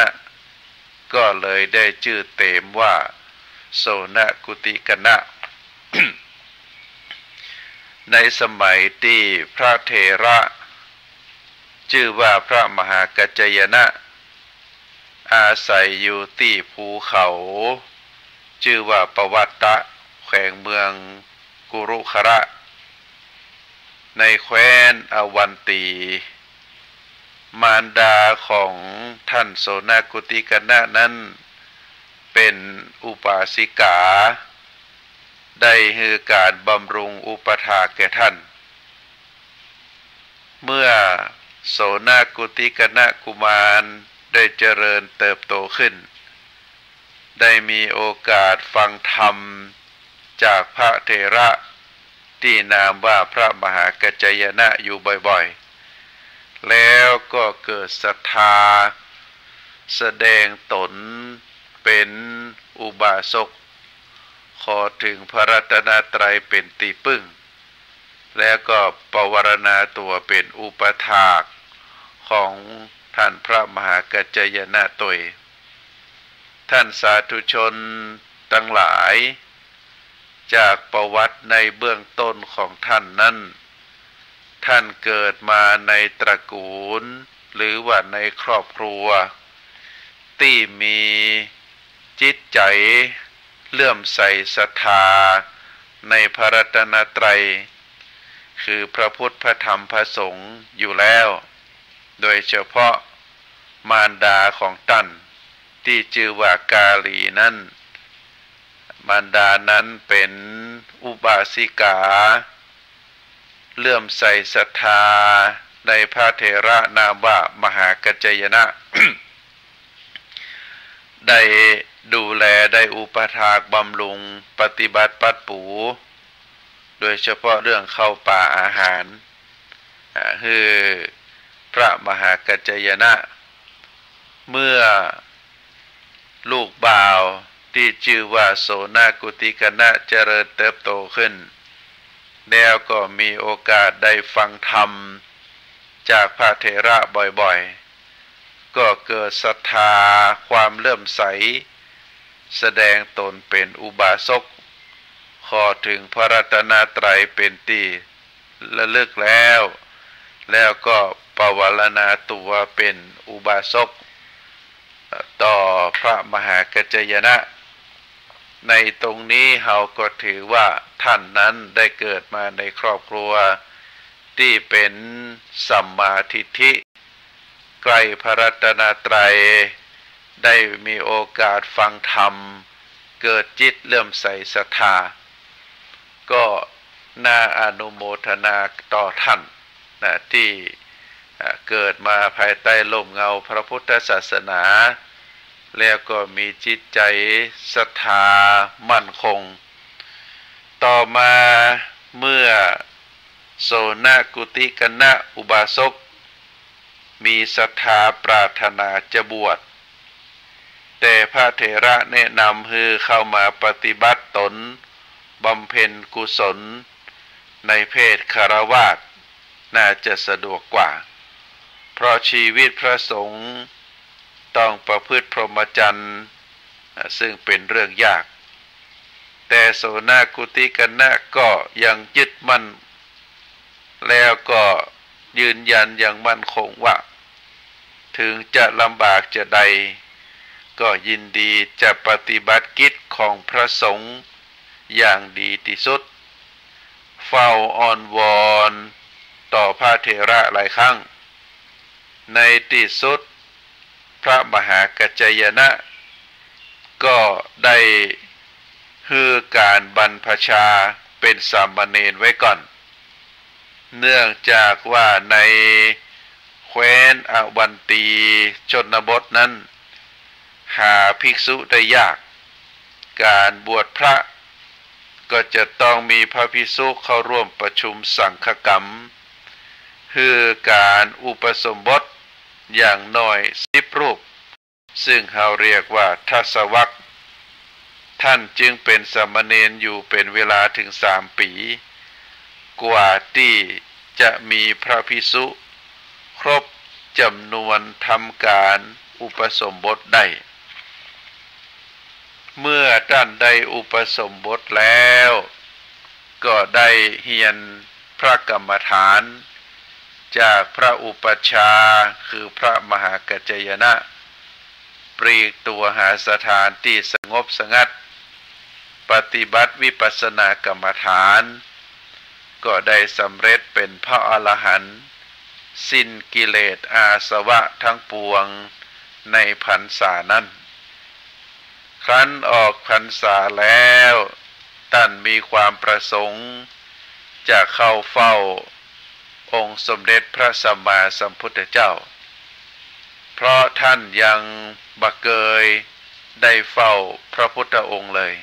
ก็เลยได้จื้อเต็มว่าโสณกุติกนะ ในสมัยตี้พระเถระจื้อว่าพระมหากัจจายนะ อาศัยอยู่ตี้ภูเขาจื้อว่าปวัตตะ แขวงเมืองกุรุคระ ในแคว้นอวันตี มารดาของท่านโสณกุติกนะนั้นเป๋นอุบาสิกา ได้หื้อก๋านบำรุงอุปถากแก่ท่าน เมื่อโสณกุติกนะกุมารได้เจริญเติบโตขึ้น ได้มีโอกาสฟังธรรมจากพระเถระตี้นามว่าพระมหากัจจายนะอยู่บ่อยๆ แล้วก็เกิดศรัทธา แสดงตนเป๋นอุบาสก ขอเถิงพระรัตนตรัยเป๋นตี้ปึ้ง แล้วก็ปวารณาตั๋วเป๋นอุปถากของท่านพระมหากัจจายนะตวย ท่านสาธุชนตังหลาย จากประวัติในเบื้องต้นของท่านนั้น ท่านเกิดมาในตระกูล หรือว่าในครอบครัว ตี้มีจิตใจ๋เลื่อมใสศรัทธาในพระรัตนตรัย คือพระพุทธ พระธรรม พระสงฆ์อยู่แล้ว โดยเฉพาะมารดาของท่านตี้จื้อว่ากาลีนั้น มารดานั้นเป๋นอุบาสิกา เลื่อมใสศรัทธาในพระเถระนามว่ามหากัจจายนะ ได้ดูแล ได้อุปถากบำรุง ปฏิบัติปั๊ดปู๋ โดยเฉพาะเรื่องข้าวป๋าอาหาร หื้อพระมหากัจจายนะ เมื่อลูกบ่าวตี้จื้อว่าโสณกุติกนะเจริญเติบโตขึ้น แล้วก็มีโอกาสได้ฟังธรรมจากพระเถระบ่อยๆ ก็เกิดศรัทธาความเลื่อมใส แสดงตนเป็นอุบาสก เข้าถึงพระรัตนตรัยเป็นตี้ระลึกแล้ว แล้วก็ปวารณาตัวเป็นอุบาสก ต่อพระมหากัจจายนะ ในตรงนี้เฮาก็ถือว่าท่านนั้นได้เกิดมาในครอบครัวตี้เป็นสัมมาทิฏฐิ ใกล้พระรัตนตรัย ได้มีโอกาสฟังธรรม เกิดจิตเลื่อมใสศรัทธา ก็น่าอนุโมทนาต่อท่านนะ ตี้ อ่า เกิดมาภายใต้ร่มเงาพระพุทธศาสนา แล้วก็มีจิตใจศรัทธามั่นคง ต่อมาเมื่อโสณกุติกนะอุบาสก มีศรัทธาปรารถนาจะบวช แต่พระเถระแนะนำหื้อเข้ามาปฏิบัติตนบำเพ็ญกุศลในเพศฆราวาส น่าจะสะดวกกว่า เพราะชีวิตพระสงฆ์ต้องประพฤติพรหมจรรย์ อ่า ซึ่งเป็นเรื่องยาก แต่โสณกุติกนะก็ยังยึดมั่น แล้วก็ยืนยันอย่างมั่นคงว่า ถึงจะลำบากจะใด ก็ยินดีจะปฏิบัติกิจของพระสงฆ์อย่างดีที่สุด เฝ้าอ้อนวอนต่อพระเถระหลายครั้ง ในที่สุด พระมหากัจจายนะ ก็ได้หื้อการบรรพชาเป็นสามเณรไว้ก่อน เนื่องจากว่าในแคว้นอวันตีชนบทนั้น หาภิกษุได้ยาก การบวชพระก็จะต้องมีพระภิกษุเข้าร่วมประชุมสังฆกรรม หื้อการอุปสมบทอย่างน้อยสิบรูป ซึ่งเฮาเรียกว่าทศวรรษ ท่านจึงเป็นสามเณรอยู่เป็นเวลาถึงสามปี๋ กว่าตี้จะมีพระภิกษุครบจำนวนทำการอุปสมบทได้ เมื่อท่านได้อุปสมบทแล้ว ก็ได้เฮียนพระกรรมฐาน จากพระอุปัชฌาย์คือพระมหากัจจายนะ ปลีกตัวหาสถานตี้สงบสงัด ปฏิบัติวิปัสสนากรรมฐาน ก็ได้สำเร็จเป็นพระอรหันต์ สิ้นกิเลสอาสวะทั้งปวงในพรรษานั้น ครั้นออกพรรษาแล้ว ท่านมีความประสงค์จะเข้าเฝ้าองค์สมเด็จพระสัมมาสัมพุทธเจ้า เพราะท่านยังบ่เกยได้เฝ้าพระพุทธองค์เลย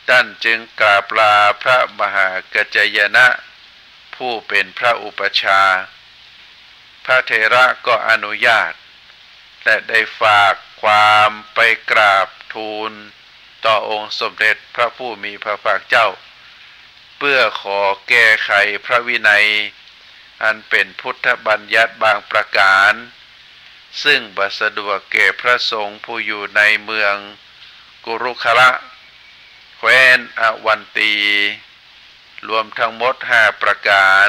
ท่านจึงกราบลาพระมหากัจจายนะ ผู้เป็นพระอุปัชฌาย์ พระเถระก็อนุญาต และได้ฝากความไปกราบทูลต่อองค์สมเด็จพระผู้มีพระภาคเจ้า เพื่อขอแก้ไขพระวินัย อันเป็นพุทธบัญญัติบางประการ ซึ่งบ่สะดวกแก่พระสงฆ์ผู้อยู่ในเมืองกุรุคละ แคว้นอวันตี รวมทั้งหมดห้าประการ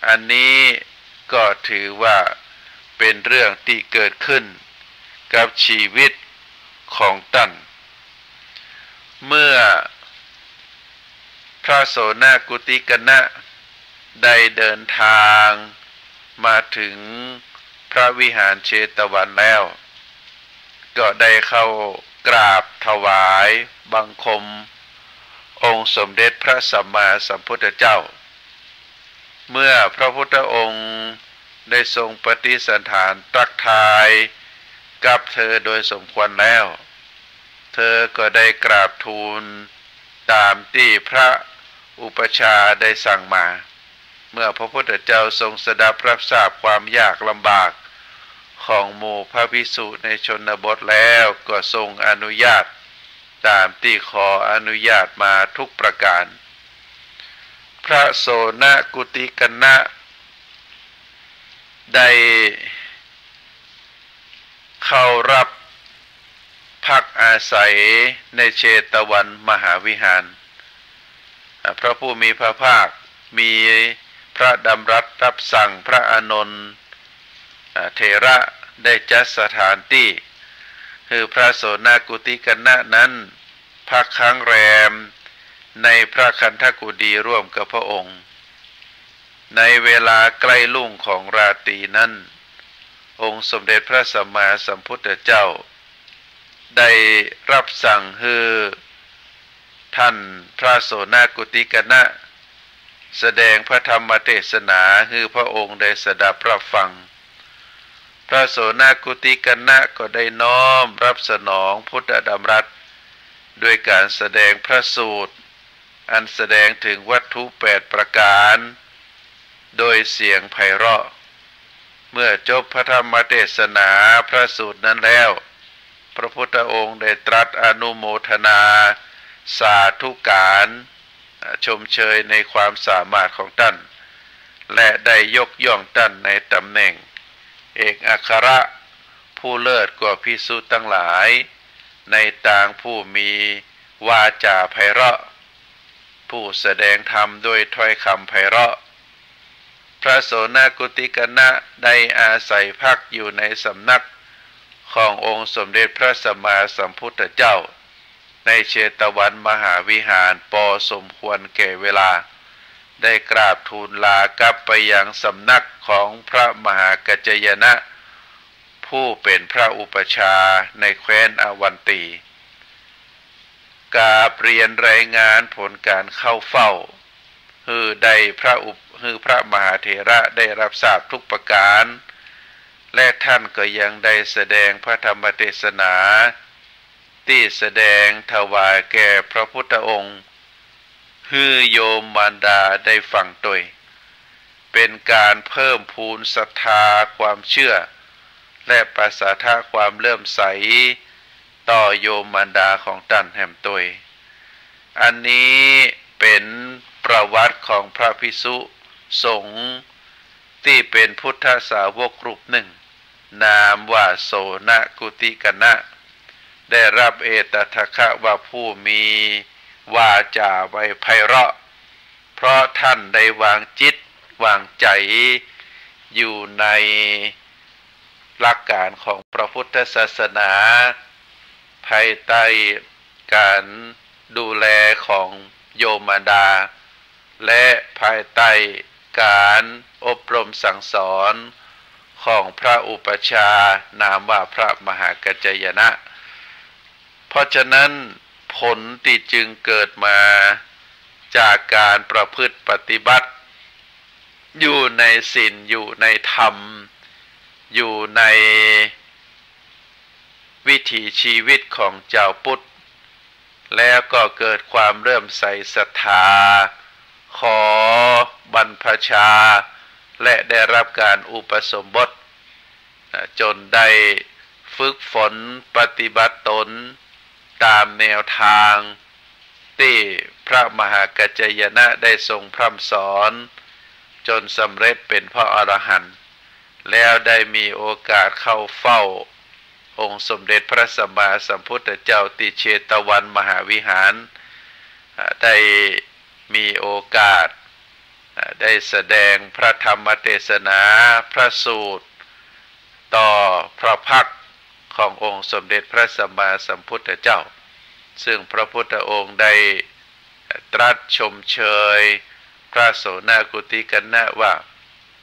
อันนี้ก็ถือว่าเป็นเรื่องที่เกิดขึ้นกับชีวิตของท่าน เมื่อพระโสณกุติกนะได้เดินทางมาถึงพระวิหารเชตวันแล้ว ก็ได้เข้ากราบถวายบังคมองค์สมเด็จพระสัมมาสัมพุทธเจ้า เมื่อพระพุทธองค์ได้ทรงปฏิสันถานตรัสทายกับเธอโดยสมควรแล้ว เธอก็ได้กราบทูลตามที่พระอุปัชฌาย์ได้สั่งมา เมื่อพระพุทธเจ้าทรงสดับรับทราบความยากลำบากของหมู่พระภิกษุในชนบทแล้ว ก็ทรงอนุญาตต๋ามตี้ขออนุญาตมาทุกประก๋าน พระโสณกุติกณะได้ เข้ารับพักอาศัยในเชตวันมหาวิหาร อ่า พระผู้มีพระภาคมีพระดำรัสรับสั่งพระอานนท์ อ่า เถระได้จัดสถานตี้หื้อพระโสณกุติกณะนั้นพักค้างแรมในพระคันธกุฎีร่วมกับพระองค์ ในเวลาใกล้รุ่งของราตรีนั้น องค์สมเด็จพระสัมมาสัมพุทธเจ้า ได้รับสั่งหื้อท่านพระโสณกุติกณะ แสดงพระธรรมเทศนาหื้อพระองค์ได้สดับรับฟัง พระโสณกุติกณะก็ได้น้อมรับสนองพุทธดำรัส ด้วยการแสดงพระสูตร อันแสดงถึงวัตถุแปดประก๋าน โดยเสียงไพเราะ เมื่อจบพระธรรมเทศนาพระสูตรนั้นแล้ว พระพุทธองค์ได้ตรัสอนุโมทนาสาธุการ ชมเชยในความสามารถของท่าน และได้ยกย่องท่านในตำแหน่งเอกอัครผู้เลิศกว่าภิกษุทั้งหลาย ในตางผู้มีวาจาไพเราะ ผู้แสดงธรรมด้วยถ้อยคำไพเราะ พระโสณกุติกณะได้อาศัยพักอยู่ในสำนักขององค์สมเด็จพระสัมมาสัมพุทธเจ้า ในเชตวันมหาวิหารปอสมควรแก่เวลา ได้กราบทูลลากลับไปยังสำนักของพระมหากัจจายนะ ผู้เป๋นพระอุปัชฌาย์ในแคว้นอวันตี กราบเรียนรายงานผลการเข้าเฝ้า หื้อได้พระอุป- หื้อพระมหาเถระได้รับทราบทุกประก๋าน และท่านก็ยังได้แสดงพระธรรมเทศนา ตี้แสดงถวายแก่พระพุทธองค์ หื้อโยมมารดาได้ฟังตวย เป๋นการเพิ่มพูนศรัทธาความเชื่อ และประสาทะความเลื่อมใส ต่อโยมมารดาของต้านแหมตวย อันนี้เป๋นประวัติของพระภิกษุสงฆ์ตี้เป๋นพุทธสาวกรูปนึ่ง นามว่าโสณกุติกณะ ได้ฮับเอตถะคะว่าผู้มีวาจาไวไพเราะ เพราะต้านได้วางจิตวางใจ๋อยู่ในหลักการของพระพุทธศาสนา ภายใต้การดูแลของโยมมารดา และภายใต้การอบรมสั่งสอนของพระอุปัชฌาย์นามว่าพระมหากัจจายนะ เพราะฉะนั้นผลตี้จึงเกิดมาจากการประพฤติปฏิบัติ อยู่ในศีล อยู่ในธรรม อยู่ในวิถีชีวิตของจาวพุทธ แล้วก็เกิดความเลื่อมใสศรัทธา ขอบรรพชา และได้ฮับการอุปสมบท จนได้ฝึกฝนปฏิบัติตนต๋ามแนวตางตี้พระมหากัจจายนะได้ทรงพร่ำสอน จนสำเร็จเป๋นพระอรหันต์ แล้วได้มีโอกาสเข้าเฝ้าองค์สมเด็จพระสัมมาสัมพุทธเจ้าตี้เชตวันมหาวิหาร อ่า ได้มีโอกาส อ่า ได้แสดงพระธรรมเทศนาพระสูตร ต่อพระพักตร์ขององค์สมเด็จพระสัมมาสัมพุทธเจ้า ซึ่งพระพุทธองค์ได้ตรัสชมเชยพระโสณกุติกณะว่า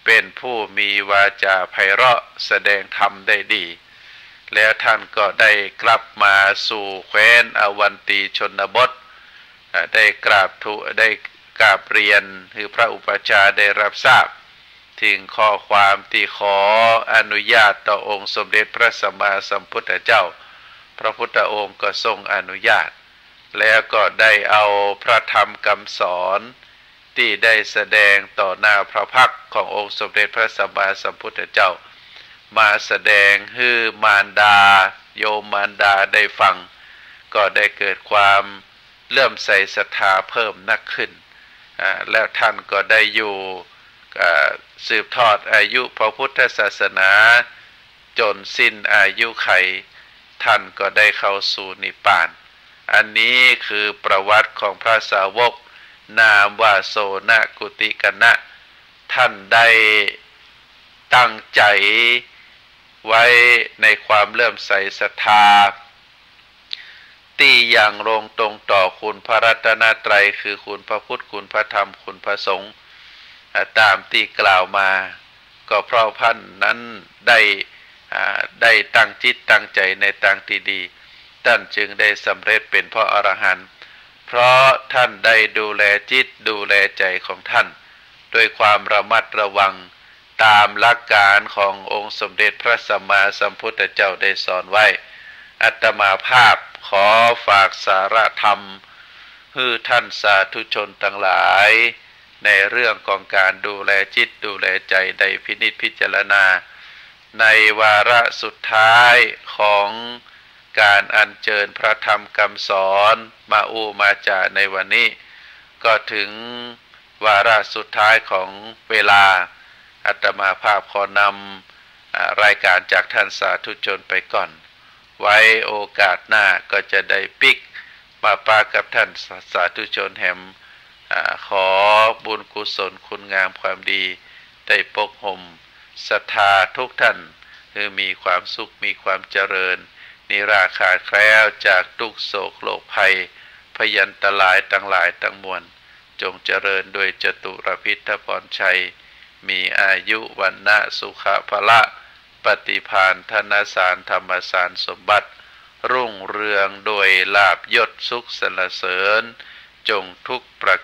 เป๋นผู้มีวาจาไพเราะ แสดงธรรมได้ดี แล้วต้านก็ได้กลับมาสู่แคว้นอวันตีชนบท อ่า ได้กราบทู- ได้กราบเรียนหื้อพระอุปัชฌาย์ได้ฮับทราบ เถิงข้อความตี้ขออนุญาตต่อองค์สมเด็จพระสัมมาสัมพุทธเจ้า พระพุทธองค์ก็ทรงอนุญาต แล้วก็ได้เอาพระธรรมคำสอน ตี้ได้แสดงต่อหน้าพระพักตร์ขององค์สมเด็จพระสัมมาสัมพุทธเจ้า มาแสดงหื้อมารดา โยมมารดาได้ฟัง ก็ได้เกิดความเลื่อมใสศรัทธาเพิ่มนักขึ้น อ่า แล้วท่านก็ได้อยู่ อ่า สืบทอดอายุพระพุทธศาสนา จ๋นสิ้นอายุขัย ท่านก็ได้เข้าสู่นิพพาน อันนี้คือประวัติของพระสาวก นามว่าโสณกุติกณะ ท่านได้ตั้งใจ๋ไว้ในความเลื่อมใสศรัทธา ตี้ยังลงตรงต่อคุณพระรัตนตรัย คือคุณพระพุทธ คุณพระธรรม คุณพระสงฆ์ อ่า ต๋ามตี้กล่าวมา ก็เพราะท่านนั้นได้ อ่า ได้ตั้งจิตตั้งใจ๋ในตางตี้ดี ท่านจึงได้สำเร็จเป๋นพระอรหันต์ เพราะท่านได้ดูแลจิตดูแลใจ๋ของท่าน ด้วยความระมัดระวัง ต๋ามหลักก๋านขององค์สมเด็จพระสัมมาสัมพุทธเจ้าได้สอนไว้ อาตมาภาพขอฝากสาระธรรม หื้อท่านสาธุชนตังหลาย ในเรื่องของก๋านดูแลจิตดูแลใจ๋ได้พินิจพิจารณา ในวาระสุดท้ายของก๋านอัญเจิญพระธรรมกำสอนมาอู้มาจ๋าในวันนี้ ก็เถิงวาระสุดท้ายของเวลา อาตมาภาพขอนำ อ่า รายก๋านจากท่านสาธุชนไปก่อน ไว้โอกาสหน้าก็จะได้ปิ๊กมาปะกับท่านสา สาธุชนแหม อ่า ขอบุญกุศลคุณงามความดี ได้ปกห่มศรัทธาทุกท่าน หื้อมีความสุขมีความเจริญ นิราขาดแคล้วจากตุ๊กข์โศกโรคภัย พยันตรายตังหลายตังมวล จงเจริญด้วยจตุรพิธพรชัย มีอายุวรรณะสุขะพละ ปฏิภาณธนสารธรรมสารสมบัติ รุ่งเรืองโดยลาภยศสุขสรรเสริญ จงทุกประ